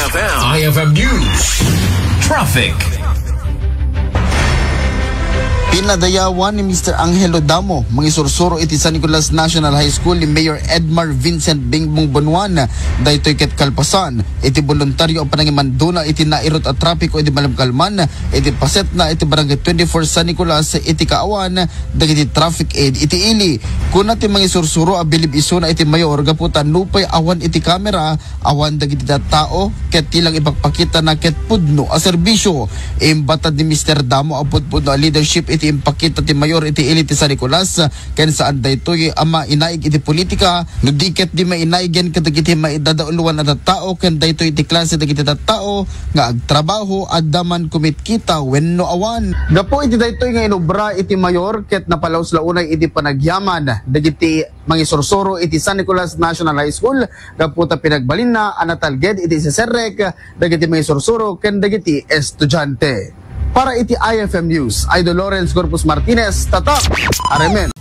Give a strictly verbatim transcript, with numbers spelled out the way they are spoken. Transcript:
I F M News Traffic. Pinadayawan ni Mister Angelo Damo, mangisursuro iti San Nicolas National High School ni Mayor Edmar Vincent Bingbong Bonuan. Daytoy ket kalpasan iti boluntario a panangimanduna iti nairut a trapiko iti malamkalman iti pasetna iti Barangay twenty-four San Nicolas iti kaawan dagiti traffic aid iti ili. Kuna ti mangisursuro a bilib isuna iti mayor gapu ta nupay awan iti kamera, awan dagiti tattao ket ti lang ipakpakitana ket pudno a serbisyo. Imbatad ni Mister Damo a pudpudno a leadership iti impakita ti mayor iti ili ti San Nicolas, ken saan daytoy a mainaig iti politika, no di ket di mainaig yan kadagiti maidadauluan a tattao, ken daytoy iti klase dagiti tattao nga agtrabaho, adda man kumitkita wenno awan. Gapu iti daytoy nga inubra iti mayor ket napalaus la unay iti panagyaman dagiti mangisursuro iti San Nicolas National High School gapu ta pinagbalinna a natalged iti iseserrek dagiti mangisursuro ken dagiti estudiante. Para iti I F M News, Idol Lawrence Corpus Martinez, Tatak, Aremen.